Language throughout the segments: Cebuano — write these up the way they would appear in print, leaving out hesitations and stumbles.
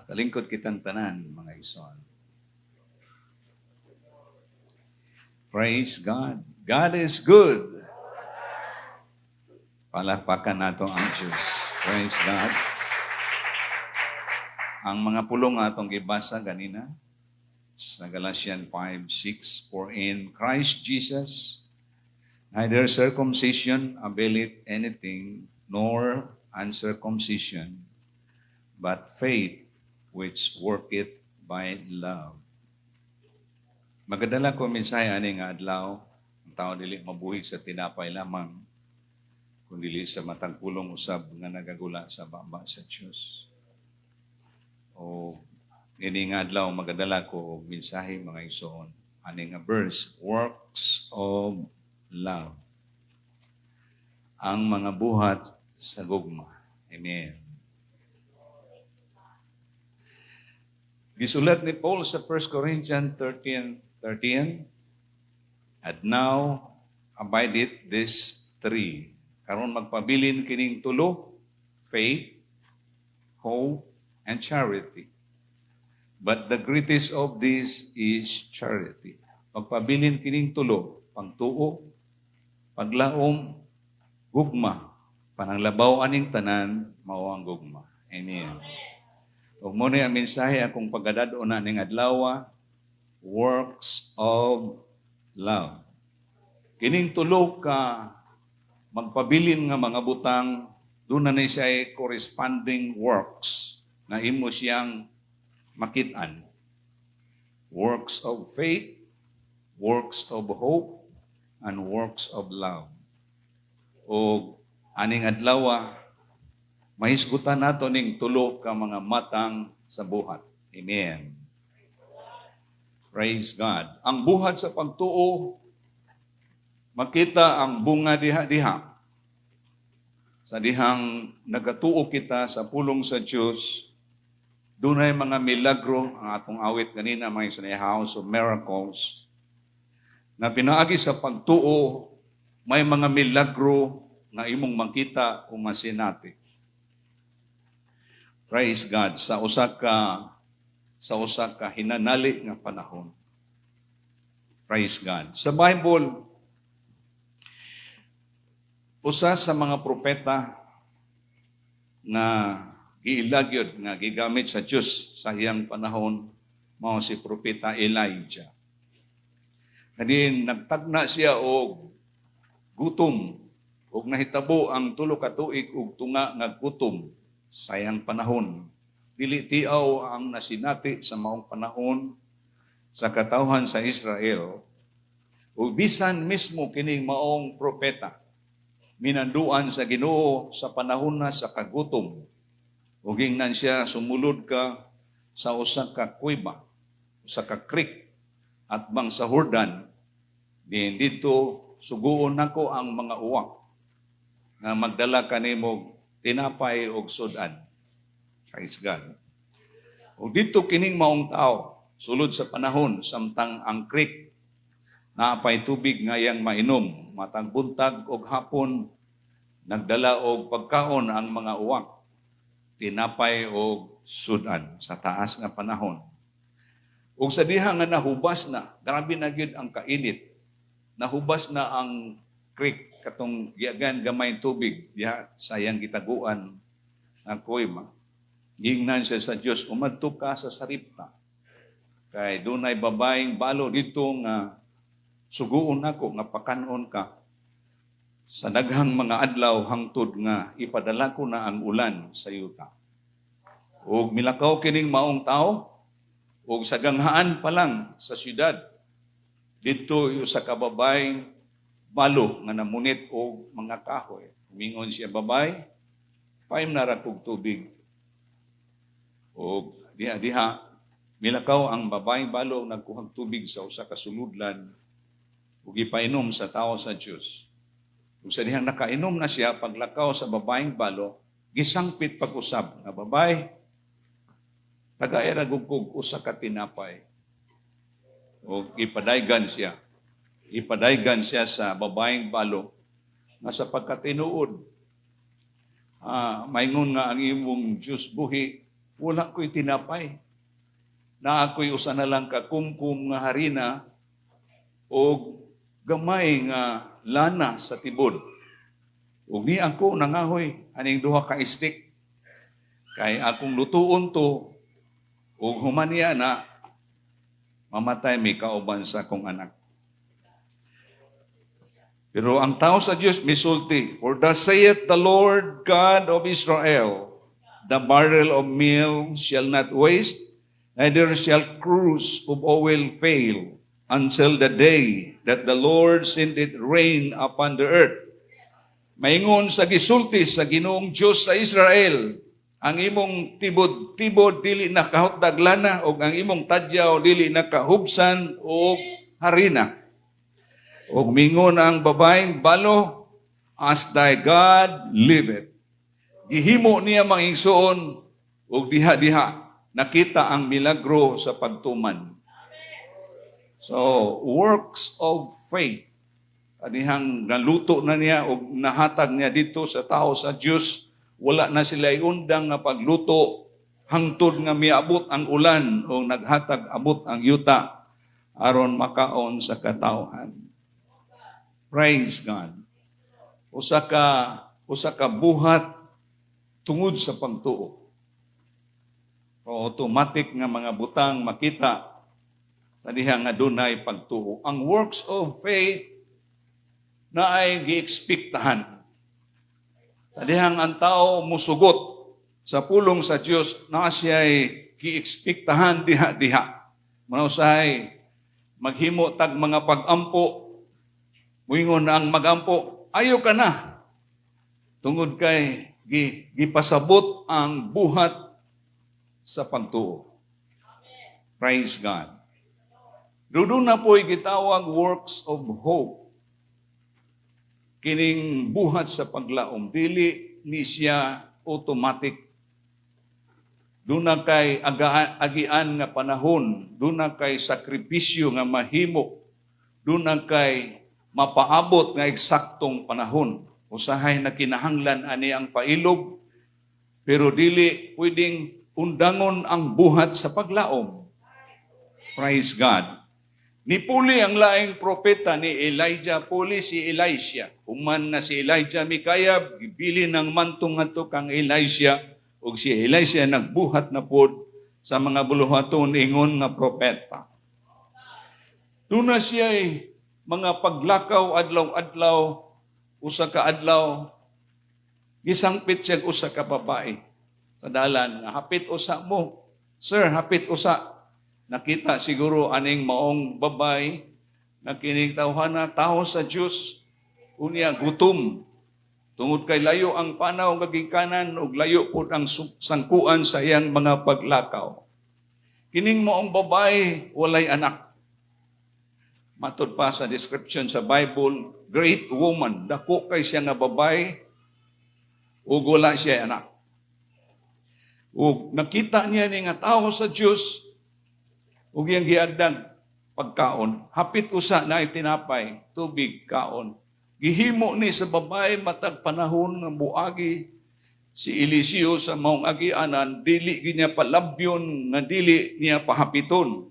Makalingkod kitang tanan, mga igsoon. Praise God. God is good. Palakpakan nato ang Diyos. Praise God. Ang mga pulong atong gibasa ganina sa Galatians 5:6, "For in Christ Jesus neither circumcision availeth anything nor uncircumcision, but faith which worketh by love." Magadala ko mensahe ani nga adlaw, ang tao dili mabuhi sa tinapay lamang, kundi sa matag pulong usab nga nagagula sa baba sa Dios. O ini nga adlaw magadala ko og mensahe, mga igsoon, ani nga verse, works of love. Ang mga buhat sa gugma. Amen. Gisulat ni Paul sa 1 Corinthians 13:13, "And now abideth this three." Karon magpabilin kining tulo, faith, hope, and charity. "But the greatest of these is charity." Magpabilin kining tulo, pagtuo, paglaom, gugma. Pananglabaw aning tanan, mao ang gugma. Amen. Ug mo ni ang mensahe akong pagkadad-on na ning adlaw, works of love. Kining tulo ka magpabilin nga mga butang, doon na ni siya corresponding works na imo siyang makit-an. Works of faith, works of hope, and works of love. O aning adlaw, mahisgutan nato ning tulo ka mga matang sa buhat. Amen. Praise God. Ang buhat sa pagtuo, makita ang bunga diha-diha. Sa dihang nagatuo kita sa pulong sa Diyos, dunay mga milagro, ang atong awit kanina, mga sa House of Miracles, na pinaagi sa pagtuo, may mga milagro nga imong makita o masinati. Praise God sa usa ka hinanali nga panahon. Praise God. Sa Bible, usa sa mga propeta nga giilagyod nga gigamit sa Dios sa iyang panahon mao si Propeta Elijah. Kadin nagtagna siya og gutom ug nahitabo ang 3 ka tuig og tunga nga gutom sa iyang panahon. Dili tiaw ang nasinati sa maong panahon sa katawhan sa Israel. Ug bisan mismo kining maong propeta minanduan sa Ginoo sa panahon na sa kagutom. Ug gingnan siya, sumulod ka sa usa ka kuweba, usa ka creek at bang sa Jordan, din dito suguon nako ang mga uwak nga magdala kanimo tinapay og sudan. Praise God. Ug dito kining maong tao sulod sa panahon samtang ang creek naapay tubig nga iyang mainom, matag buntag og hapon nagdala og pagkaon ang mga uwak, tinapay og sudan sa taas nga panahon. Ug sa diha nga nahubas na, grabe na gyud ang kainit. Nahubas na ang creek katong giagan gamay tubig diha sa iyang gitaguan nga kuweba. Gingnan siya sa Dios, umadto ka sa Sarepta. Kay dunay babaeng balo dito nga suguon nako nga pakanon ka sa daghang mga adlaw hangtod nga ipadala ko na ang ulan sa yuta. Ug milakaw kining maong tao ug sa ganghaan pa lang sa syudad didto usa ka babaeng balo nga namunit og mga kahoy. Mingon siya, "Babay, paim na ra kog tubig." Og diha-diha milakaw ang babaeng balo, nagkuhag tubig sa usa ka suludlan ug gipainom sa tawo sa Dios. Ug sa dihang nakainom na siya, paglakaw sa babaeng balo, gisangpit pag-usab nga, "Babay, tagay ra gud kog usa ka tinapay." Og ipadaygan siya. Ipadaygan siya sa babaeng balo nga sa pagkatinuod, maingon nga ang imong Diyos buhi, Wala ko'y tinapay. Naa ko'y usa na lang ka kumkum nga harina o gamay nga lana sa tibod. Ug ni ako nangahoy aning duha ka stick. Kay akong lutuon to ug human niya na mamatay mi kauban sa akong anak." Pero ang tao sa Dios misulti, "For thus saith the Lord God of Israel, the barrel of meal shall not waste, neither shall cruse of oil fail, until the day that the Lord sendeth rain upon the earth." Maingon sa gisulti sa Ginoong Dios sa Israel, ang imong tibod-tibod dili na kahutdag lana ug ang imong tadyaw dili na kahubsan og harina. Ug mingon ang babaeng balo, "As thy God liveth." Gihimo niya, mga igsoon, ug diha-diha nakita ang milagro sa pagtuman. So, works of faith. Kanihang naluto na niya ug nahatag niya dito sa tao sa Dios, wala na sila undang nga pagluto hangtod nga miabot ang ulan o naghatag abot ang yuta aron makaon sa katawhan. Praise God. Usa ka buhat tungod sa pagtuo. O automatic nga mga butang makita sa diha nga dunay pagtuo. Ang works of faith na ay giekspektahan. Sa dihang ang tao musugot sa pulong sa Dios, na siya'y giekspektahan diha-diha. Manusay maghimo tag mga pag-ampo, muingon na ang magampo, "Ayo ka na." Tungod kay gipasabot ang buhat sa pagtuo. Praise God. Doon na po'y gitawag works of hope. Kining buhat sa paglaom, dili ni siya automatic. Doon na kay agian nga panahon, doon na kay sakripisyo nga mahimo, doon na kay mapaabot nga eksaktong panahon. Usahay na kinahanglan ani ang pailob, pero dili pwedeng undangon ang buhat sa paglaom. Praise God. Nipuli ang laing propeta ni Elijah, puli si Elisha. Human nga si Elijah mikayab, gibili ng mantong ngadto kang Elisha, ug si Elisha nagbuhat na pod sa mga buluhaton ingon nga propeta. Doon na siya mga paglakaw adlaw-adlaw, usa ka adlaw, gisangpit siya usa ka babae sa dalan nga, "Hapit usa mo. Sir, hapit usa." Nakita siguro aning maong babay na kining tawhana tao sa Dios, unya gutom. Tungod kay layo ang panaw nga gikanan ug layo pod ang sangkuan sa iyang mga paglakaw. Kining maong babay walay anak. Matod pa sa description sa Bible, great woman, dako kay siya nga babay ug wala siya anak. Ug nakita niya ni nga tao sa Dios ug iyang giagdan pagkaon. "Hapit usa na tinapay, tubig, kaon." Gihimo ni sa babae matag panahon nga buagi si Eliseo sa maong agianan, dili niya palabyon nga dili niya pahapiton.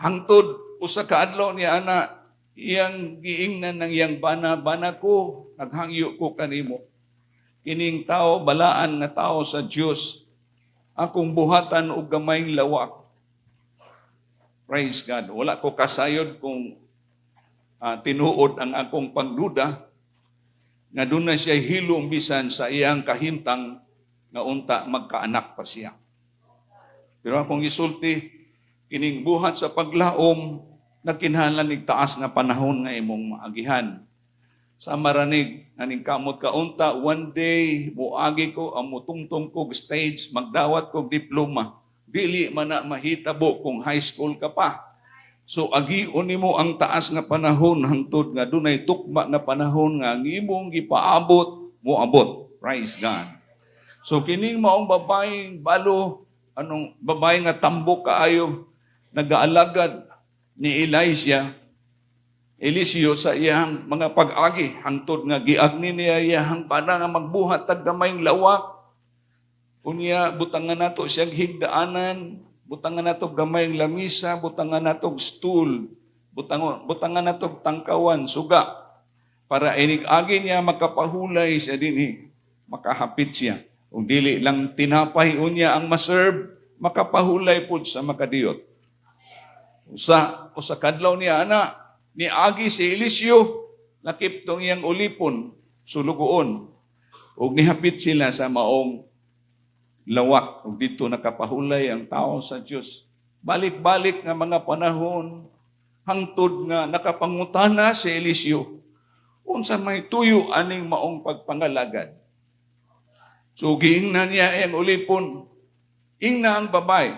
Hangtod usa ka adlaw niya ana iyang giingnan ng iyang bana, "Bana ko, naghangyo ko kanimo. Kining tao balaan nga tao sa Dios, akong buhatan og gamayng lawak." Praise God. Wala ko kasayod kung tinuod ang akong pagduda nga doon na siya hilom bisan sa iyang kahimtang nga unta magkaanak pa siya. Pero akong isulti, kining buhat sa paglaom, nagkinahanglan nig taas nga panahon nga imong maagihan. Sa maranig, aning kamot ka unta, one day, muagi ko, ang mutungtong ko stage, magdawat ko diploma. Dili man na mahitabo kung high school ka pa. So agion nimo ang taas nga panahon hangtod nga dunay tukma nga panahon nga ang imong gipaabot moabot. Praise God. So kining maong babaeng balo, anong babae nga tambok kaayo, nagaalagad ni Elisha, Eliseo sa iyang mga pag-agi hangtod nga giagni niya iyang bana nga magbuhat tag gamayng lawak. Unya butangan nato siyang higdaanan, butangan nato gamay lamisa, butangan nato stool, butangan nato tangkawan, suga para inig agi niya makapahulay siya dinhi, makahapit siya. Ug dili lang tinapay unya ang maserve, makapahulay pud sa makadiyot. Usa usa kadlaw niya ana, niagi si Eliseo, lakip tong iyang ulipon, sulugoon. Ug nihapit sila sa maong lawak ug dito nakapahulay ang tao sa Dios. Balik-balik nga mga panahon hangtod nga nakapangutana si Eliseo, unsa may tuyo aning maong pagpangalagad? So giingnan niya ang ulipon, ingna ang babae,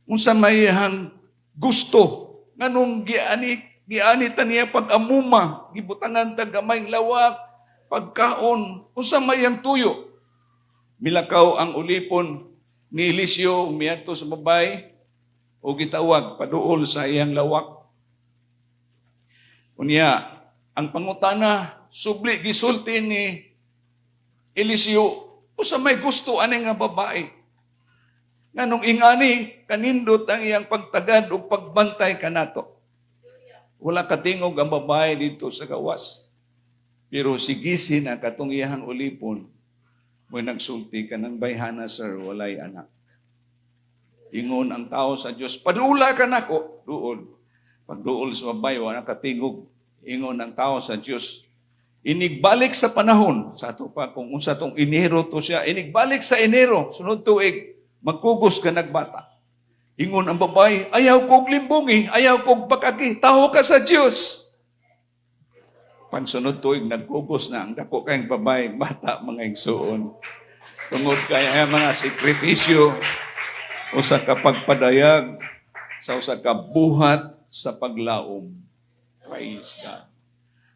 unsa may iyang gusto, nganong giani ta niya pag-amuma, gibutangan ta gamay lawak, pagkaon, unsa may iyang tuyo? Milakaw ang ulipon ni Eliseo, miadto sa babae o gitawag paduol sa iyang lawak. Unya, ang pangutana, subli gisulti ni Eliseo, usa may gusto ani nga babae? Nganong ingani kanindot ang iyang pagtagad ug pagbantay kanato? Wala katingog ang babae dito sa gawas. Pero si na katong iyang ulipon, mo nagsulti ka ng bayhana, sir, walay anak. Ingon ang tao sa Diyos, "Padula ka nako." Duol. Pagduol sa babae, wala katingog. Ingon ang tao sa Diyos, inigbalik sa panahon, sa ato pa, kung unsa tong Enero to siya, inigbalik sa Enero, sunod tuig, magkugos ka nagbata. Ingon ang babae, "Ayaw kog limbungi, ayaw kog bakagi, taho ka sa Diyos." Pagsunod tuig, nagkugos na ang dako kayong babae, bata, mga igsuon. Tungod kay ang mga sakripisyo, usa ka pagpadayag sa usa ka buhat sa paglaom. Praise God.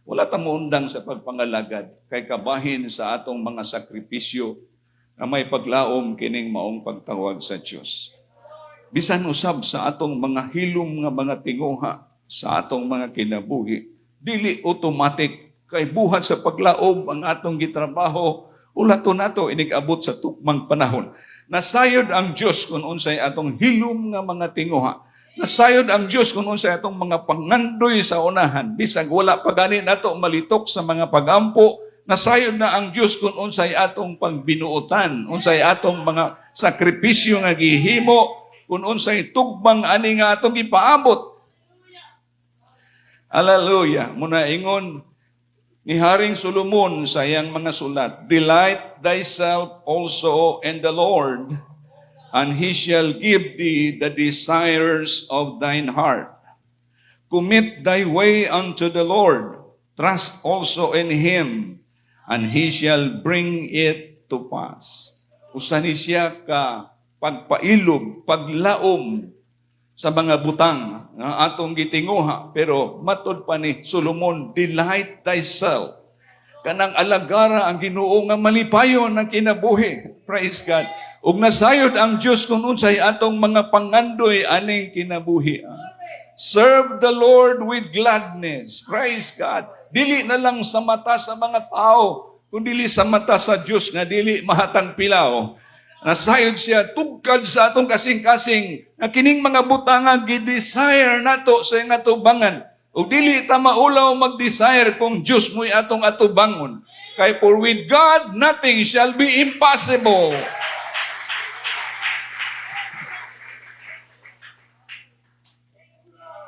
Wala ta muundang sa pagpangalagad kay kabahin sa atong mga sakripisyo na may paglaom kining maong pagtawag sa Dios. Bisan usab sa atong mga hilom nga mga tinguha sa atong mga kinabuhi, dili automatic kay buhat sa paglaom ang atong gitrabaho, ulato nato inig-abot sa tukmang panahon. Nasayod ang Dios kung unsay atong hilom nga mga tinguha. Nasayod ang Dios kung unsay atong mga pangandoy sa unahan. Bisag wala pa gani nato malitok sa mga pagampo, nasayod na ang Dios kung unsay atong pagbinuotan, unsay atong mga sakripisyo nga gihimo, kung unsay tugmang ani nga atong gipaabot. Hallelujah. Muna ingon ni Haring Solomon sa iyang mga sulat, "Delight thyself also in the Lord, and He shall give thee the desires of thine heart. Commit thy way unto the Lord, trust also in Him, and He shall bring it to pass." Usa ni siya ka pagpailob, paglaom sa mga butang nga atong gitinguha. Pero matod pa ni Solomon, "Delight thyself." Kanang alagara ang Ginoo nga malipayon ang kinabuhi. Praise God. Ug nasayod ang Dios kung unsay atong mga pangandoy aning kinabuhi. Serve the Lord with gladness. Praise God. Dili na lang sa mata sa mga tao, kundi sa mata sa Dios nga dili mahatang pilaw. Nasayod siya tugkad sa atong kasing-kasing nga kining mga butanga gi-desire nato sa iyang atubangan. Ug dili ta maulaw mag-desire kung Dios mo'y atong atubangon. Kay for with God nothing shall be impossible.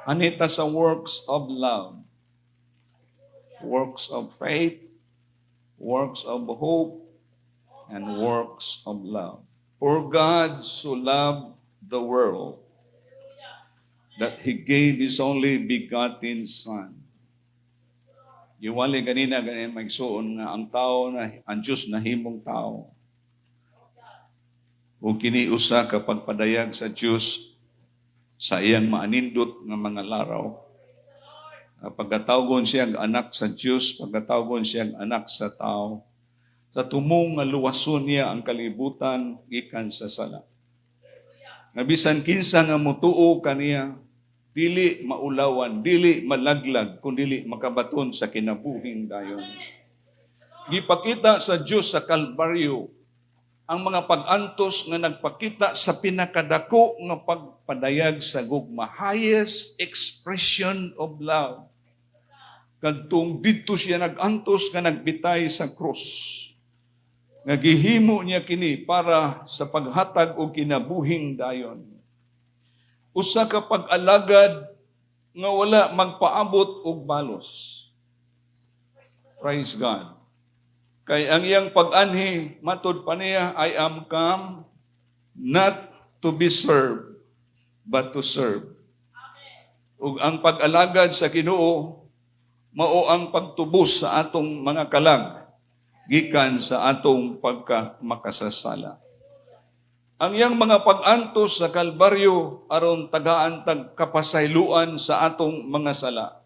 Anita sa works of love, works of faith, works of hope, and works of love. For God so loved the world that He gave His only begotten Son. Giwali ganina ganin magsuon nga ang tao na ang Diyos na himong tao. Ug kini usa ka pagpadayag sa Diyos sa iyang maanindot nga mga laraw. Pagkatawgon siyang anak sa Diyos, pagkatawgon siyang anak sa tao, sa tumong nga luwason niya ang kalibutan gikan sa sala. Nga bisan kinsa nga mutuo kaniya, dili maulawan, dili malaglag, kun dili makabaton sa kinabuhing dayon. Gipakita sa Diyos sa Kalbaryo Ang mga pag-antos nga nagpakita sa pinakadako nga pagpadayag sa gugma, highest expression of love. Kadtong didto siya nag-antos nga nagbitay sa krus. Nga gihimo niya kini para sa paghatag og kinabuhing dayon. Usa ka pag-alagad nga wala magpaabot og balos. Praise God. Kay ang iyang pag-anhi, matud pa niya, "I am come not to be served, but to serve." Ug ang pag-alagad sa Ginoo, mao ang pagtubos sa atong mga kalag, gikan sa atong pagka makasasala. Ang iyang mga pag-antos sa Kalbaryo aron tagaan tag kapasayloan sa atong mga sala.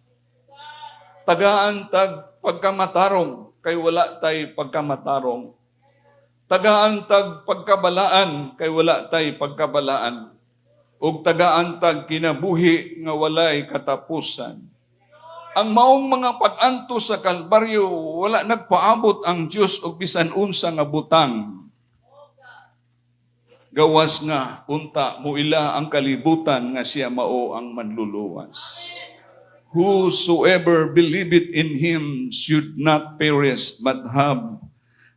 Tagaan tag pagkamatarong kay wala tay pagkamatarong. Tagaan tag pagkabalaan kay wala tay pagkabalaan. Ug tagaan tag kinabuhi nga walay katapusan. Ang maong mga pag-antos sa Kalbaryo, wala nagpaabot ang Dios og bisan unsa nga butang. Gawas nga unta muila ang kalibutan nga siya mao ang manluluwas. Whosoever believeth in him should not perish but have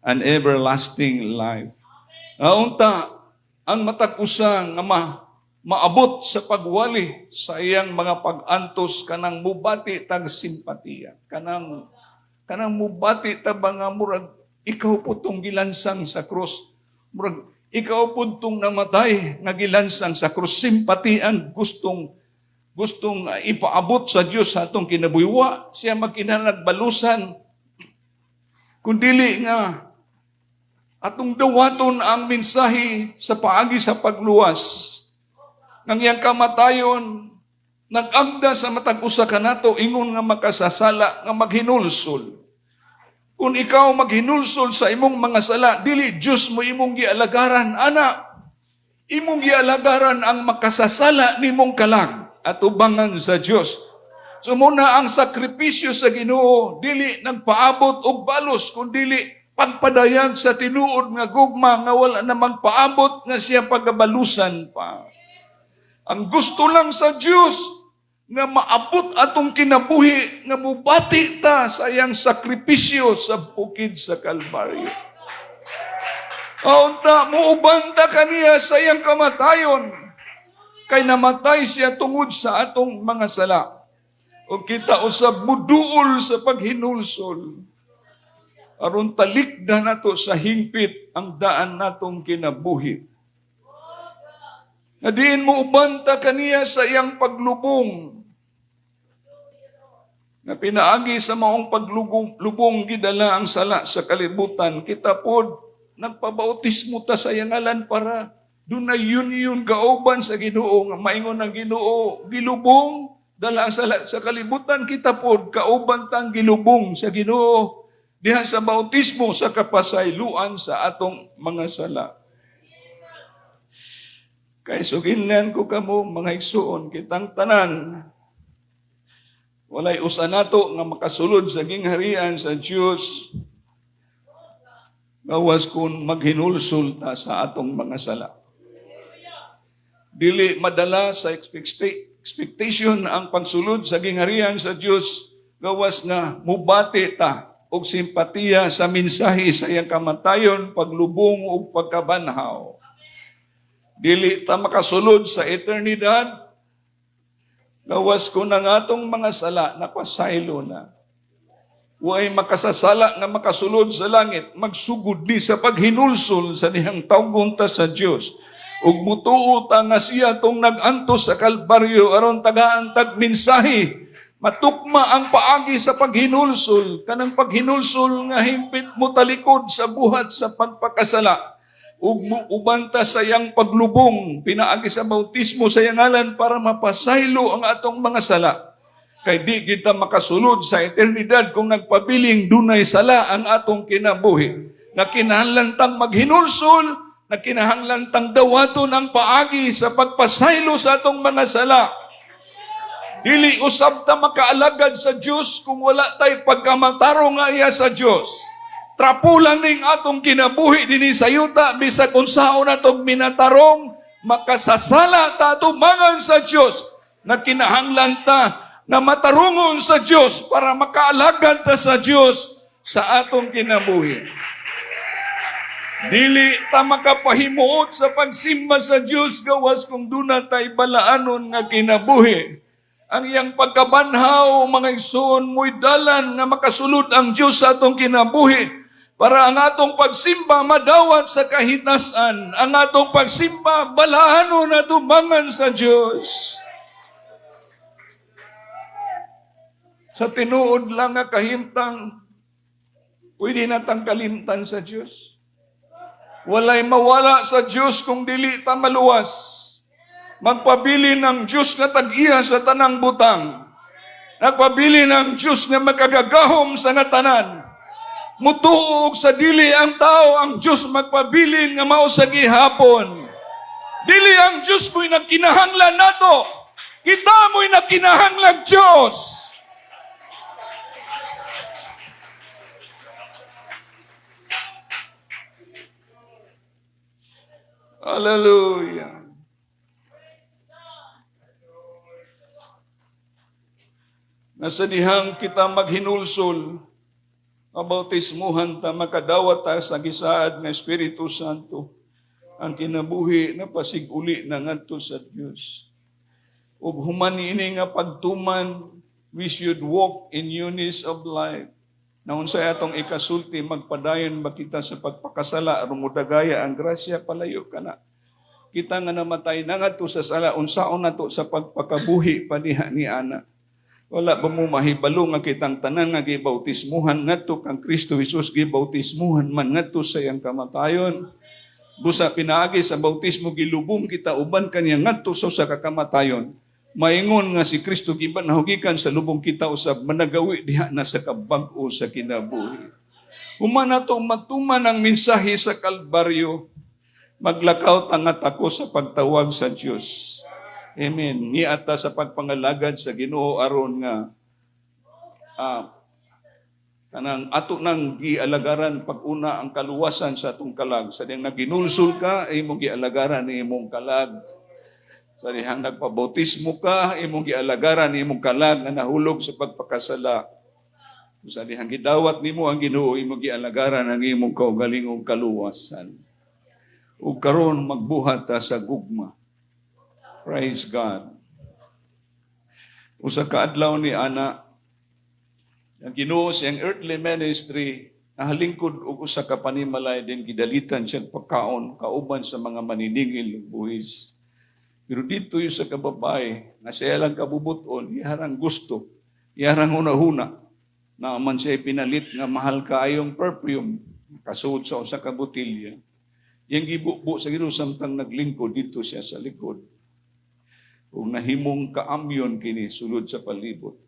an everlasting life. Unta, ang matag usa nga maabot sa pagwali sa iyang mga pag-antos, kanang mubati tag simpatiya, kanang mubati ta ba nga murag ikaw po tong gilansang sa krus, murag ikaw po tong namatay nga gilansang sa krus. Simpati ang gustong ipaabot sa Dios sa atong kinabuhi. Wa siya magkinahanglan balusan kundili nga atong dawaton ang mensahe sa paagi sa pagluwas. Nang iyang kamatayon, nag-agda sa matag usa kanato ingon nga makasasala nga maghinulsol. Kung ikaw maghinulsol sa imong mga sala, dili Diyos mo imong gialagaran, ana. Imong gialagaran ang makasasala nimong kalag at ubangan sa Diyos. So mao na ang sakripisyo sa Ginoo, dili nagpaabot og balos, kundili pagpadayag sa tinuod nga gugma nga wala na magpaabot nga siya pagabalusan pa. Ang gusto lang sa Diyos nga maabot atong kinabuhi nga mubati ta sa iyang sakripisyo sa bukid sa Kalbaryo. Unta, muuban ta kaniya sa iyang kamatayon. Kay namatay siya tungod sa atong mga sala. O kita usab muduol sa paghinulsol. Aron talikda nato sa hingpit ang daan natong kinabuhi. Nga diin mo uban ta kaniya sa iyang paglubong. Nga pinaagi sa maong paglubong lubong gidala ang sala sa kalibutan. Kita pod nagpabautismo ta sa iyang ngalan para dunay union kauban sa Ginoo nga maingon ang Ginoo gilubong, dala ang sala sa kalibutan, kita pod kauban tang gilubong sa Ginoo diha sa bautismo sa kapasayloan sa atong mga sala. Kay suginlan ko kamo, mga igsuon, kitang tanan walay usa nato nga makasulod sa gingharian sa Dios gawas kung maghinulsol ta sa atong mga sala. Dili madala sa expectation ang pagsulod sa gingharian sa Dios gawas nga mubati ta og simpatiya sa mensahe sa iyang kamatayon, paglubong ug pagkabanhaw. Dili ta makasulod sa eternidad gawas kung ang atong mga sala napasaylo na. Way makasasala nga makasulod sa langit, magsugod ni sa paghinulsol sa dihang tawgon ta sa Dios. Ug mutuo ta nga siya tong nag-antos sa Kalbaryo aron tagaan tag mensahe. Matukma ang paagi sa paghinulsol, kanang paghinulsol nga hingpit mo talikod sa buhat sa pagpakasala. Ug muuban ta sa iyang paglubong, pinaagi sa bautismo sa iyang ngalan para mapasaylo ang atong mga sala. Kay di kita makasulod sa eternidad kung nagpabiling dunay sala ang atong kinabuhi. Na kinahanglan tang maghinulsol, na kinahanglan tang dawaton ang paagi sa pagpasaylo sa atong mga sala. Dili usab ta makaalagad sa Dios kung wala tay pagkamatarong nga iya sa Dios. Trapo lang ning atong kinabuhi dinhi sa yuta, bisag unsaon natong minatarong, makasasala ta atubangan sa Dios. Nagkinahanglan ta na matarungon sa Dios para makaalagad ta sa Dios sa atong kinabuhi. Dili ta makapahimuot sa pagsimba sa Dios gawas kung duna tay balaanon nga kinabuhi. Ang iyang pagkabanhaw, mga igsoon, mo'y dalan nga makasulod ang Dios sa atong kinabuhi para ang atong pagsimba madawat sa kahitasan. Ang atong pagsimba balaanon atubangan sa Dios. Sa tinuod lang nga kahimtang, pwede natang kalimtan sa Dios. Walay mawala sa Dios kung dili ta maluwas. Magpabilin ang Dios nga tag-iya sa tanang butang. Nagpabilin ang Dios nga makagagahom sa nga tanan. Mutuo sa dili ang tao, ang Dios magpabilin nga mao sa gihapon. Dili ang Dios mo'y nagkinahanglan nato. Kita mo'y nagkinahanglan Dios. Hallelujah. Nasa dihang kita maghinulsol, mabautismuhan ta, makadawat ta sa gisaad nga Espiritu Santo, ang kinabuhi na pasiguli na ngadto sa Dios. Ug human ini nga pagtuman, we should walk in newness of life. Na unsay atong ikasulti, magpadayon ba kita sa pagpakasala aron modagaya ang grasya, palayo ka na. Kita nga namatay na ngadto sa sala, unsaon nato sa pagpakabuhi pa diha ni ana. Wala ba mo mahibalo nga kitang tanan nga gibautismuhan ngadto kang Kristo Jesus, gibautismuhan man ngadto sa iyang kamatayon? Busa pinaagi sa bautismo gilubong kita uban kaniya ngadto sa usa ka kamatayon. Maingon nga si Kristo gibanhaw gikan sa lubong kita usab managawi diha na sa kabag-o sa kinabuhi. Human nato matuman ang mensahe sa Kalbaryo, maglakaw ta nga tako sa pagtawag sa Dios. Amen. Niata sa pagpangalagad sa Ginoo aron nga kanang ato nang gialagaran pag-una ang kaluwasan sa atong kalag. Sa dihang naginulsol ka, imong gialagaran imong kalag. Sa dihang nagpabautismo ka, imong gialagaran imong kalag nga nahulog sa pagpakasala. Sa dihang gidawat nimo ang Ginoo, imong gialagaran ang imong kaugalingong kaluwasan. Ug karon magbuhat ta sa gugma. Praise God. Usa ka adlaw ni ana, ang Ginoo sa iyang earthly ministry, nahalingkod og usa ka panimalay din gidalitan siya pagkaon kauban sa mga maniningil ug buhis. Pero dito yung sa kababae, nga siya lang kabubuton, iharang gusto, iharang huna-huna, na man siya pinalit nga mahal kaayong perfume, kasuod sa usa ka botelya. Iyang gibubo sa Ginoo samtang naglingkod dito siya sa likod. Ug nahimong kaamyon kini sulod sa palibot.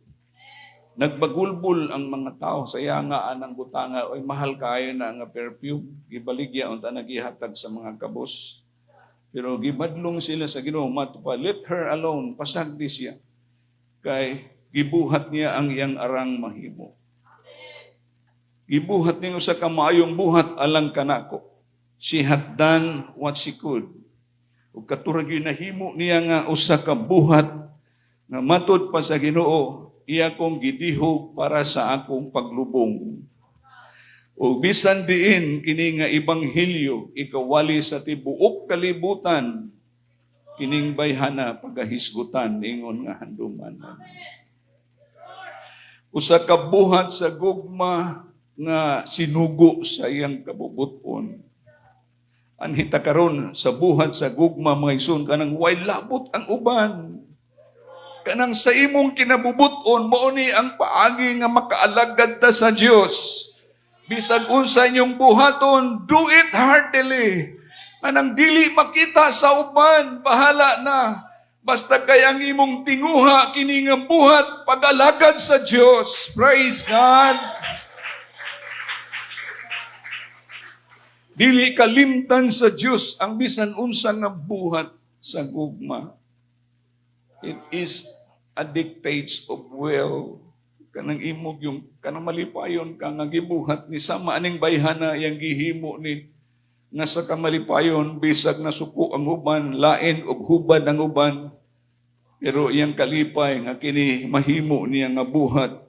Nagbagulbol ang mga tao sa iya nga anang butanga, oy mahal kaayo na nga perfume, gibaligya unta nagihatag sa mga kabos. Pero gibadlong sila sa Ginoo, matupa, let her alone, pasagdi siya. Kay gibuhat niya ang iyang arang mahimo. Gibuhat niya usa ka maayong buhat alang kanako. She had done what she could. Ug katurag yun nahimo niya nga usa ka buhat nga matud pa sa Ginoo, iya kong gidihog para sa akong paglubong. O bisan diin kini nga ebanghelyo ikawali sa tibuok kalibutan, kining bayhana pagahisgutan ingon nga handumanan. Usa ka buhat sa gugma nga sinugo sa iyang kabubuton. Anhita karon sa buhat sa gugma, mga igsoon, kanang way labot ang uban. Kanang sa imong kinabubuton mao ni ang paagi nga makaalagad ta sa Dios. Bisag unsa inyong buhaton, do it heartily. Anang dili makita sa uban, bahala na. Basta kay ang imong tinguha kini nga buhat pag-alagad sa Dios. Praise God. Dili kalimtan sa Dios ang bisan unsa nga buhat sa gugma. It is a dictates of will. Kanang imog yung kanang malipayon ka nga gibuhat ni, sama aning bayhana yang gihimo ni nga sa kamalipayon, bisag nasuko ang uban, lain og hubad ang uban, pero iyang kalipay nga kini mahimo niya nga buhat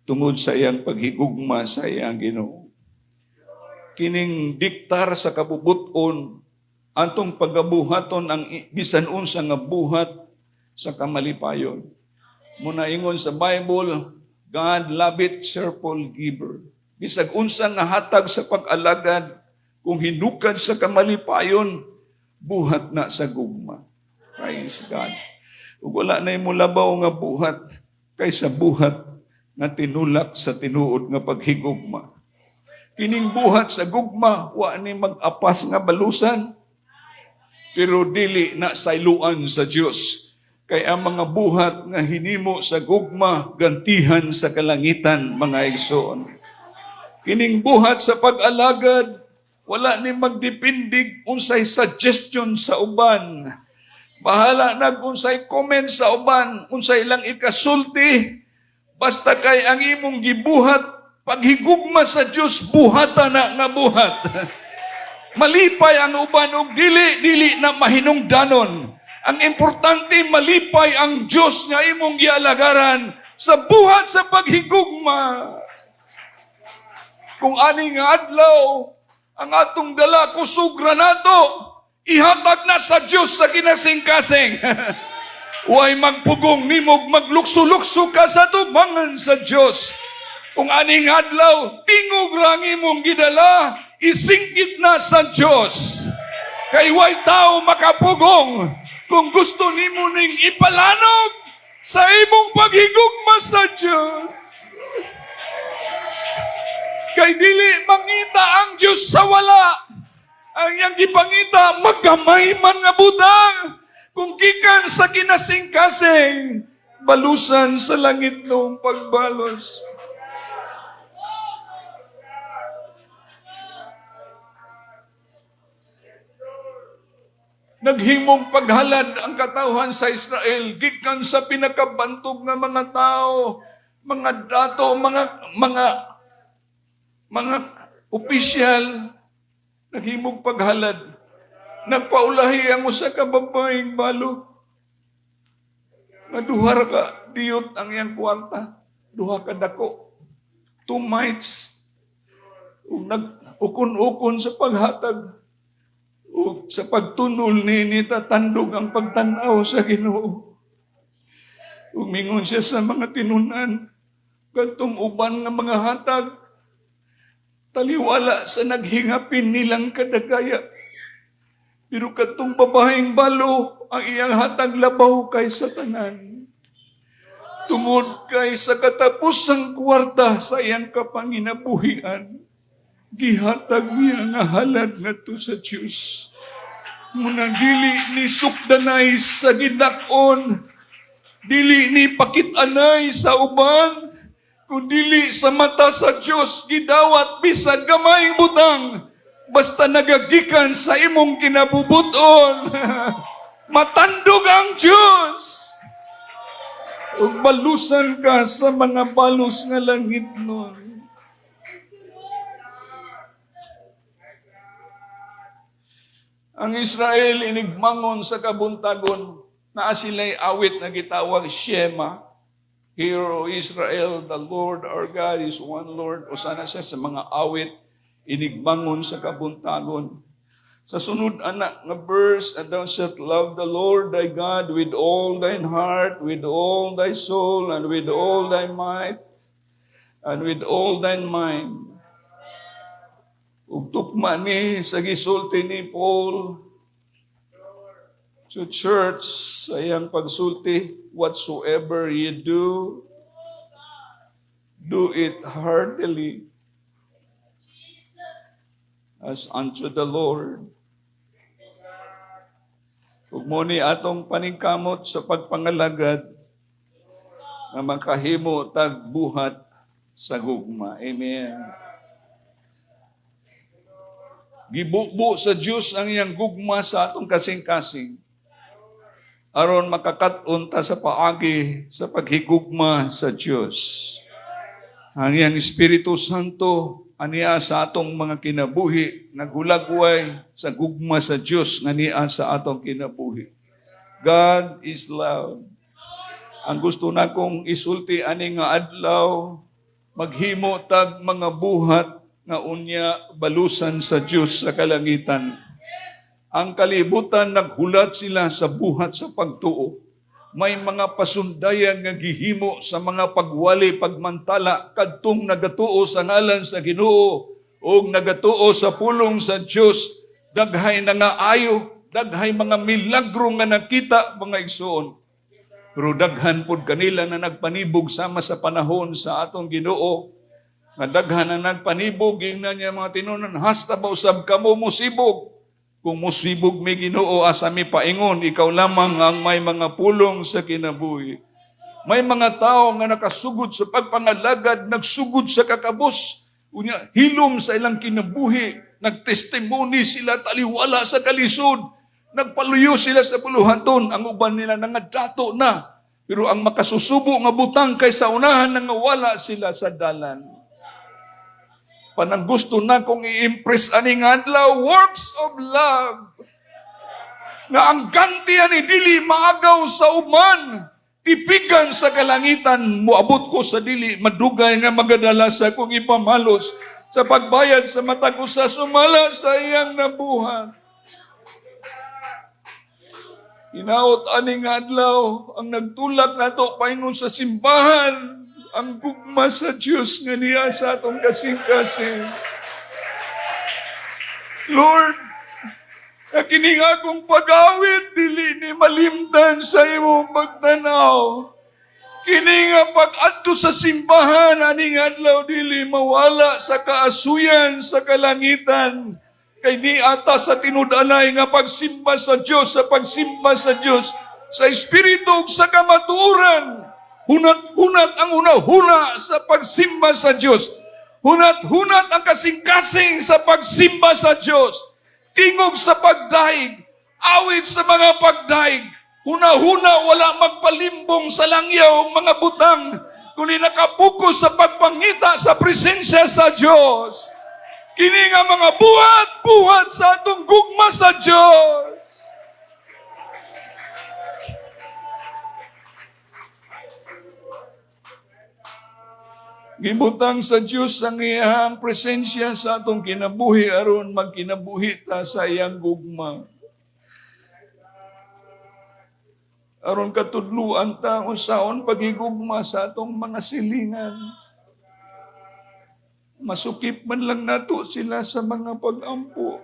tungod sa iyang paghigugma sa iyang Ginoo. Kining diktar sa kabubuton, atong pagabuhaton ang bisan unsa nga buhat sa kamalipayon. Muna ingon sa Bible, "God loveth cheerful giver." Bisag unsa nga hatag sa pag-alagad, kung hinukad sa kamalipayon, buhat na sa gugma. Praise God. Ug wala na mo labaw nga buhat kaysa buhat nga tinulak sa tinuod nga paghigugma. Kining buhat sa gugma, wa ni mag-apas nga balusan. Pero dili na sayluan sa Dios. Kay ang mga buhat nga hinimo sa gugma, gantihan sa kalangitan, mga igsoon. Kining buhat sa pag-alagad, wala ni magdepende unsay suggestion sa uban. Bahala nag unsay comment sa uban, unsay lang ikasulti. Basta kay ang imong gibuhat, paghigugma sa Dios, buhata na nga buhat. Malipay ang uban og dili, dili na mahinungdanon. Ang importante, malipay ang Dios nga imong gialagaran sa buhat sa paghigugma. Kung ani nga adlaw, ang atong dala kusog ra nato, ihatag na sa Dios sa kinasing-kasing. Way magpugong nimog maglukso-lukso ka sa tubangan sa Dios. Kung aning adlaw, tingog ra ang imong gidala, isingkit na sa Dios. Kay way tao makapugong kung gusto nimo ning ipalanog sa imong paghigugma sa Dios. Kay dili mangita ang Dios sa wala. Ang iyang gipangita, magamay man nga butang. Kung gikan sa kinasing-kasing, balusan sa langit nung pagbalos. Naghimong paghalad ang katawhan sa Israel gikan sa pinakabantog nga mga tao, mga dato, mga opisyal, naghimong paghalad. Nagpaulahi ang usa ka babaeng balo. Nga duha ra ka diyot ang iyang kwarta, duha ka dako. 2 mites. Ug nag-ukon-ukon sa paghatag ug sa pagtunol ni tatandog ang pagtan-aw sa Ginoo. Ug mingon siya sa mga tinunan, kadtong uban nga mga hatag, taliwala sa naghingapin nilang kadagaya. Pero kadtong babaeng balo, ang iyang hatag labaw kay sa tanan. Tungod kay sa katapusang kwarta sa iyang kapanginabuhian, gihatag niya nga halad ngadto sa Diyos. Muna dili ni sukdanay sa gidak-on, dili ni pakitanay sa uban, kung dili sa mata sa Diyos, gidawat bisag gamay butang, basta nagagikan sa imong kinabubuton. Matandog ang Diyos. Ug balusan ka sa mga balos nga langit nun. Ang Israel inigmangon sa kabuntagon, naa sila'y awit na gitawag Shema. "Hear, O Israel, the Lord our God is one Lord." Usa na siya sa mga awit inigbangon sa kabuntagon. Sa sunod ana nga verse, "And thou shalt love the Lord thy God with all thine heart, with all thy soul, and with all thy might, and with all thine mind." Ug tukma ni sa gisulti ni Paul to church sa iyang pagsulti, "Whatsoever you do, do it heartily as unto the Lord." Ug mo ni atong paningkamot sa pagpangalagad nga makahimo tag buhat sa gugma. Amen. Gibubo sa Dios ang iyang gugma sa atong kasing-kasing aron makakat-on ta sa paagi sa paghigugma sa Dios. Ang iyang Espiritu Santo aniya sa atong mga kinabuhi, naghulagway sa gugma sa Dios nga niya sa atong kinabuhi. God is love. Ang gusto na kong isulti ani nga adlaw, maghimo tag mga buhat nga unya balusan sa Dios sa kalangitan. Ang kalibutan, naghulat sila sa buhat sa pagtuo. May mga pasundayan nga gihimo sa mga pagwali, pagmantala kadtong nagatuo sa ngalan sa Ginoo ug nagatuo sa pulong sa Dios. Daghay na nga ayo, daghay mga milagro nga nakita, mga igsoon. Pero daghan pod kanila na nagpanibog, sama sa panahon sa atong Ginoo. Nga daghan na nagpanibog, ingnan niya mga tinunan, "Hasta ba usab kamo musibog? Kung musibog mi, Ginoo, asa mi paingon? Ikaw lamang ang may mga pulong sa kinabuhi." May mga tao nga nakasugod sa pagpangalagad, nagsugod sa kakabos. Unya, hilom sa ilang kinabuhi, nagtestimony sila taliwala sa kalisod. Nagpaluyo sila sa buluhaton, ang uban nila nangadato na. Pero ang makasusubo nga butang kay sa unahan nangawala sila sa dalan. Panang gusto na kong i-impress ani nga adlaw, works of love. Nga ang ganti ani dili maagaw sa uban. Tipigan sa kalangitan, muabot ko sa dili madugay nga magadala sa akong ipamalos sa pagbayad sa matag usa sumala sa iyang nabuhat. Hinaot ani nga adlaw, ang nagtulak nato paingon sa simbahan, ang gugma sa Dios nga niya sa atong kasing-kasing. Lord, na kini nga akong pag-awit, dili ni malimtan sa imong pagtanaw. Kini nga pag-adto sa simbahan, ani nga adlaw, dili mawala sa kaasuyan sa kalangitan. Kay ni ata sa tinud-anay nga pagsimba sa Dios, sa pagsimba sa Dios, sa espiritu ug sa kamatuoran. Hunat-hunat ang hunahuna sa pagsimba sa Dios. Hunat-hunat ang kasing-kasing sa pagsimba sa Dios. Tingog sa pagdahig, awit sa mga pagdahig. Hunahuna wala magpalimbong sa langyaw ang mga butang, kundi nakapokus sa pagpangita sa presensya sa Dios. Kini nga mga buhat, buhat sa atong gugma sa Dios. Gibutang sa Dios ang iyang presensya sa atong kinabuhi aron magkinabuhi ta sa iyang gugma. Aron katudluan ta unsaon paghigugma sa atong mga silingan. Masukip man lang nato sila sa mga pag-ampo.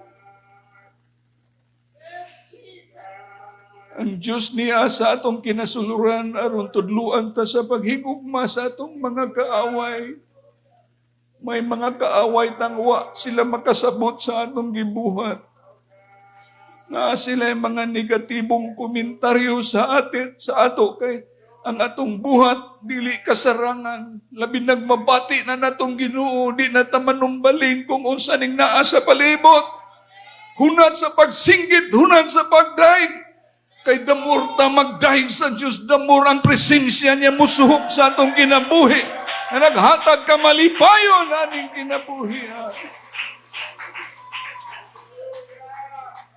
Ang Diyos niya sa atong kinasuluran aron tudluan ta sa paghigugma sa atong mga kaaway. May mga kaaway tangwa sila makasabot sa atong gibuhat. Na sila yung mga negatibong komentaryo sa atin, sa ato kay ang atong buhat dili kasarangan. Labi nagmabati na natong Ginoo, di na ta manumbaling kung unsa ning naa sa palibot. Hunat sa pagsinggit, hunat sa pagdahig. Kay the more ta magdahig sa Diyos, the more ang presensya niya musuhok sa atong kinabuhi. Na naghatag ka malipayon aning kinabuhi.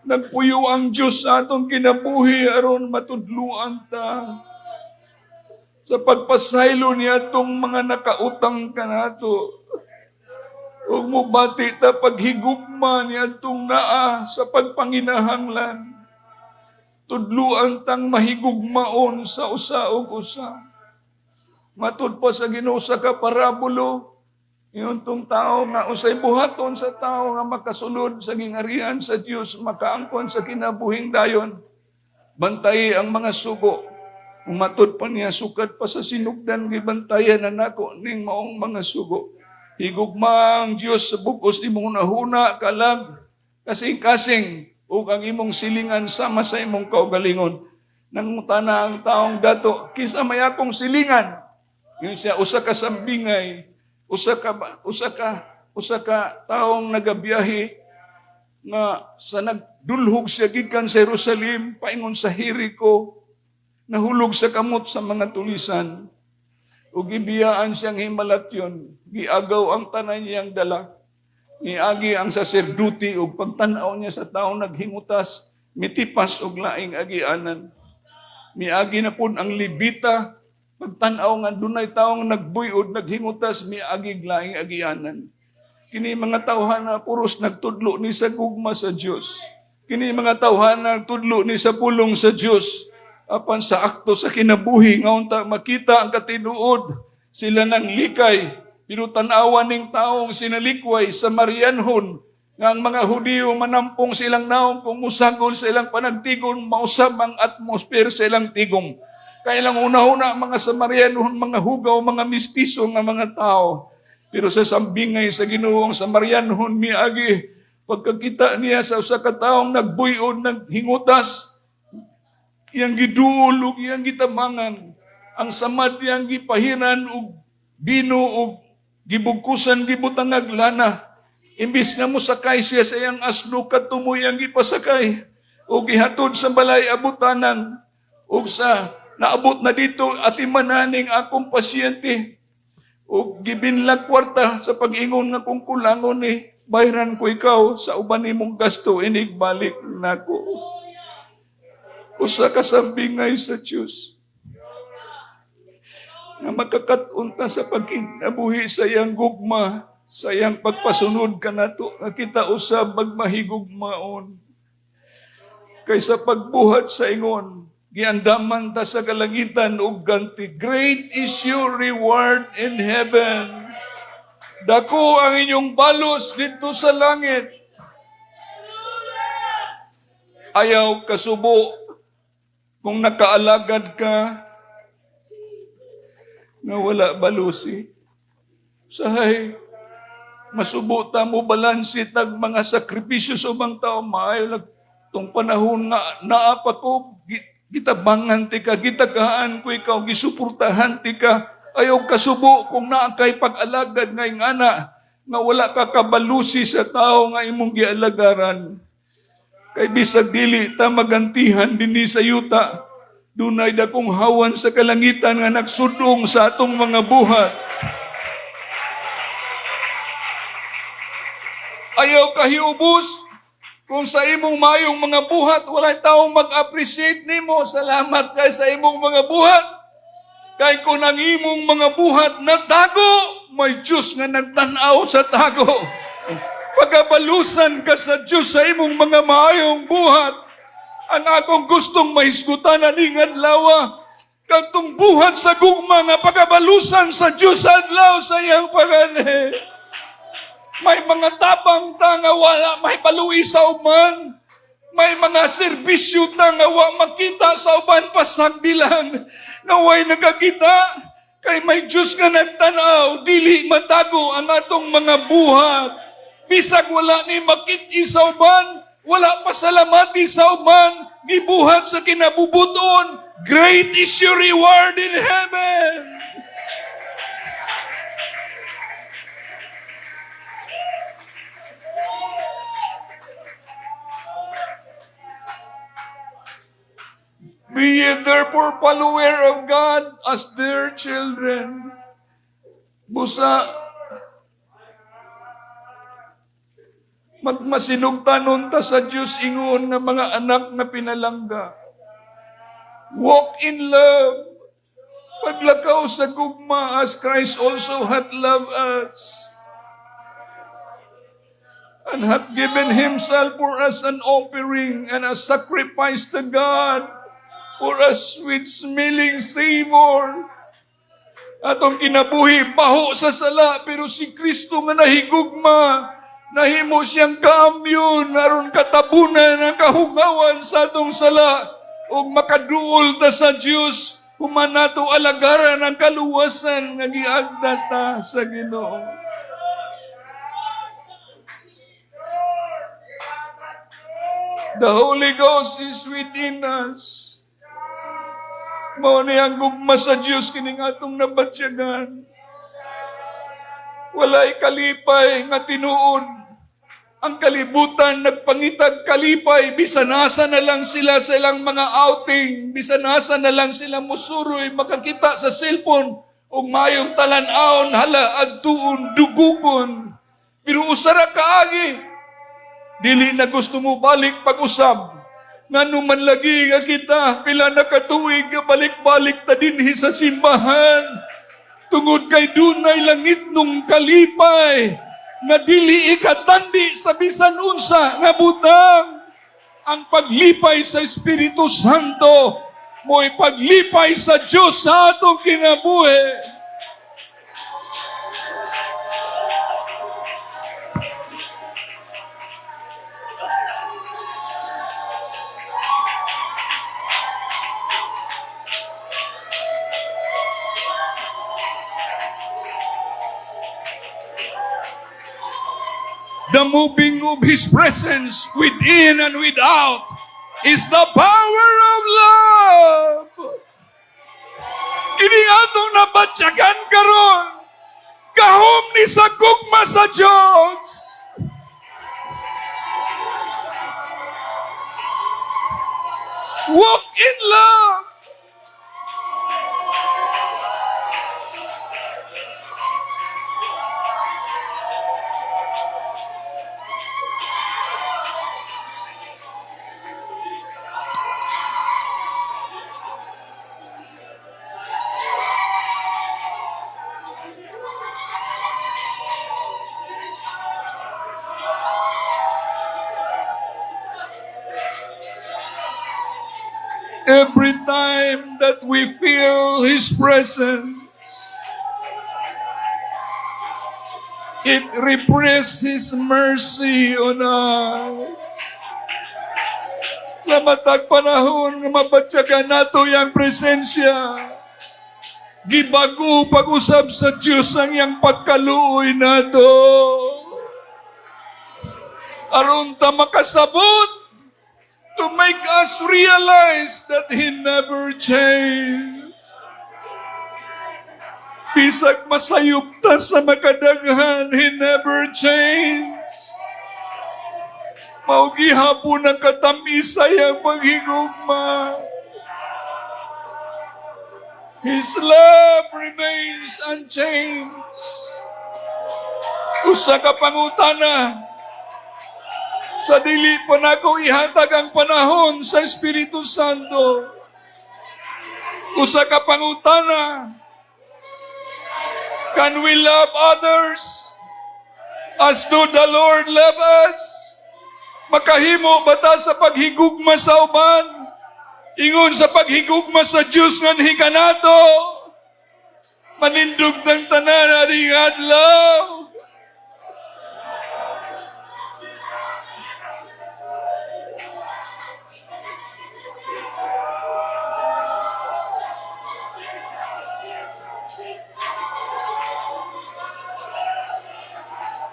Nagpuyo ang Diyos sa atong kinabuhi aron matudluan ta sa pagpasaylo niya atong mga nakautang kanato. Ug mobati ta paghigugma niya atong naa sa pagpanginahanglan. Tudluan tang mahigugmaon sa usa ug usa. Matud pa sa Ginoo sa kaparabulo, ingon tong tao nga unsay buhaton sa tao nga makasulod sa gingharian sa Dios, makaangkon sa kinabuhing dayon. Bantayi ang mga sugo. Umatud pa niya, sukad pa sa sinugdan gibantayan na nako ning maong mga sugo. Higugma ang Dios sa bug-os nimong hunahuna, kalag, kasing-kasing, ug ang imong silingan sama sa imong kaugalingon. Nangutana ang taong dato, "Kinsa may akong silingan?" Yun siya, usa ka sambingay, usa ka taong nagabiyahe nga sa nagdulhog siya gikan sa Jerusalem paingon sa Jericho, nahulog sa kamot sa mga tulisan. Ug gibiyaan siyang himalatyon, giagaw ang tanan niyang dala. Niagi ang saserdote ug pagtan-aw niya sa tawo naghingutas, mitipas og laing agianan. Miagi na pud ang Lebita, pagtan-aw nga dunay tawo nga nagbuyod, naghingutas, miagi laing agianan. Kini mga tawhana puros nagtudlo ni sa gugma sa Dios. Kini mga tawhana nagtudlo ni sa pulong sa Dios. Apan sa akto sa kinabuhi nga unta makita ang katinuod, sila nang likay, pero tan-awan ning taong sinalikway sa Marianhon nga ang mga Hudiyo manampong silang naong kung musagol sa ilang panagtigon, mausab ang atmosphere sa ilang tigom. Kay ilang una-una mga Samarianhon, mga hugaw, mga mistiso nga mga tao. Pero sa sambingay sa Ginoo, ang Samarianhon miagi, pagkakita niya sa usa ka taong nagbuyod, naghingutas, iyang giduol ug iyang gitabangan. Ang samad iyang gipahiran og bino ug gibugkusan, gibutangag lana. Imbis nga mosakay siya sa iyang asno, kadto mo iyang gipasakay ug gihatod sa balay abutanan. Ug sa naabot na dito, atimanan ning akong pasyente, ug gibinlag kwarta sa pag-ingon nga kung kulangon ni, bayran ko ikaw sa uban nimong gasto inigbalik nako. Usa ka sambingay sa Dios nga makakaton ta sa pagkinabuhi sa iyang gugma, sa iyang pagpasunod kanato nga kita usab magmahigugmaon. Kaysa pagbuhat sa ingon, giandaman ta sa kalangitan og ganti. Great is your reward in heaven. Dako ang inyong balos dito sa langit. Ayaw kasubo kung nakaalagad ka nga wala balusi. Sahay, masubo ta mo balansi tag mga sakripisyo sa ubang tao, maayo lag tong panahon nga naa pa ko, gitabangan ti ka, gitagaan ko ikaw, gisuportahan ti ka. Ayaw kasubo kung naa kay pag-alagad nga ingana nga wala ka kabalusi sa tao nga imong gialagaran. Kay bisag dili ta magantihan dinhi sa yuta, dunay dakong hawan sa kalangitan nga nagsudong sa atong mga buhat. Ayaw kahiubos kung sa imong mayong mga buhat, walay taong mag-appreciate nimo. Salamat kay sa imong mga buhat. Kay kung ang imong mga buhat natago, may Diyos nga nagtan-aw sa tago. Pagabalusan ka sa Diyos sa imong mga maayong buhat. Ang akong gustong mahisgutan aning adlaw, katong buhat sa gugma nga pagabalusan sa Diyos sa adlaw sa iyang pag-anhi. May mga tabang ta nga wala may balui sa uban. May mga serbisyo ta nga wa makita sa uban, pasagdi lang nga way nagakita. Kay may Diyos nga nagtanaw, dili matago ang atong mga buhat. Bisag wala ni makit-i sa uban, wala pasalamati sa uban, gibuhat sa kinabubuton, great is your reward in heaven. Be ye therefore follower of God as dear children. Busa, magmasinugtanon ta sa Diyos ingon nga mga anak na pinalangga. Walk in love. Paglakaw sa gugma as Christ also hath loved us and hath given himself for us an offering and a sacrifice to God for a sweet-smelling savor. Atong kinabuhi, baho sa sala, pero si Kristo nga nahigugma, nahimo siyang kaamyon, aron katabunan ang kahugawan sa atong sala, ug makaduol ta sa Dios, human nato alagaran ang kaluwasan nga giagda ta sa Ginoo. The Holy Ghost is within us. Mao ni ang gugma sa Dios kining atong nabatyagan. Walay kalipay nga tinuod. Ang kalibutan nagpangitag kalipay, bisan asa na lang sila sa ilang mga outing, bisan asa na lang sila musuroy, makakita sa cellphone, Ug maayong talan-awon, hala, adtuon, dugugon. Pero usa ra kaagi, dili na gusto mo balik pag-usab. Ngano man lagi nga kita, pila na katuig nga balik-balik ta dinhi sa simbahan. Tungod kay dunay langitnong kalipay nga dili ikatandi sa bisan unsa nga butang. Ang paglipay sa Espiritu Santo mo'y paglipay sa Diyos sa atong kinabuhi. The moving of His presence within and without is the power of love. Kini atong nabatyagan karon, gahom ni sa gugma sa Diyos. Walk in love. Every time that we feel His presence, it refreshes His mercy on us. Sa matag panahon nga mabatyagan nato iyang presensya, gibago pag-usab sa Diyos ang iyang pagkaluoy nato. Aron ta makasabot, to make us realize that He never changed. Bisag masayop ta sa makadaghan, He never changed. Mao gihapon ang katamis sa iyang paghigugma. His love remains unchanged. Usa ka pangutana, sa dili pa nako ihatag ang panahon sa Espiritu Santo. Usa ka pangutana, can we love others as do the Lord love us? Makahimo ba ta sa paghigugma sa uban? Ingon sa paghigugma sa Diyos nganhi kanato. Manindog ng tanan aning adlaw.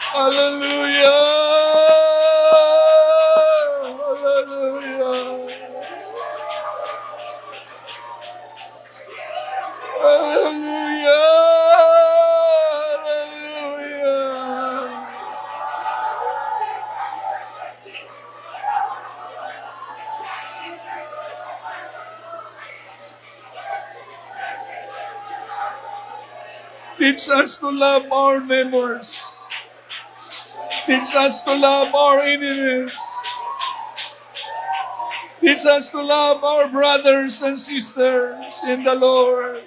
Hallelujah! Hallelujah! Hallelujah! Hallelujah! Teach us to love our neighbors. Teach us to love our enemies. Teach us to love our brothers and sisters in the Lord.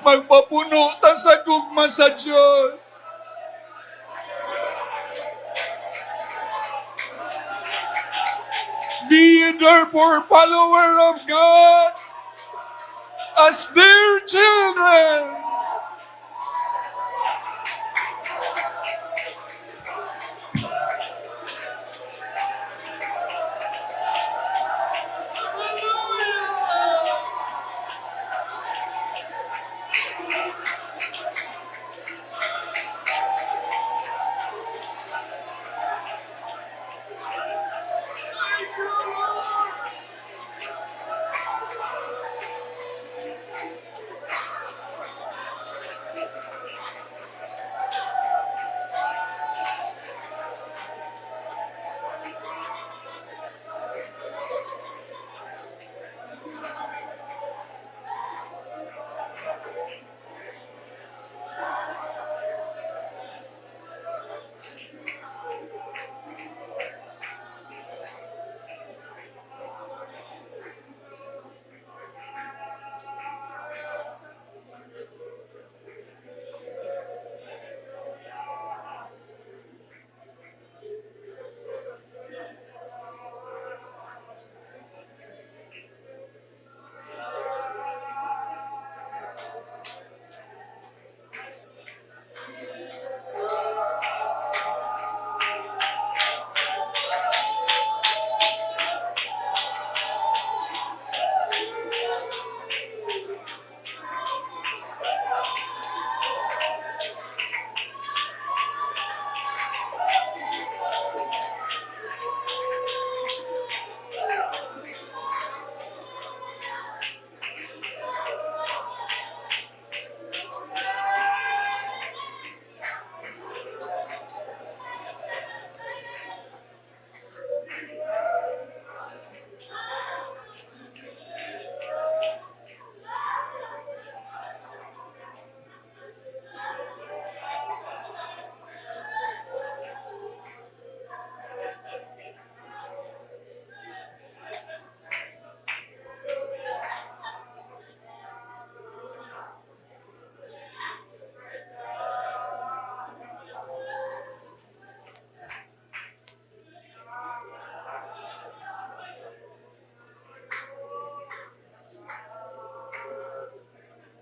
Magpapuno ta sa gugma sa Diyos. Be ye therefore follower of God as dear children.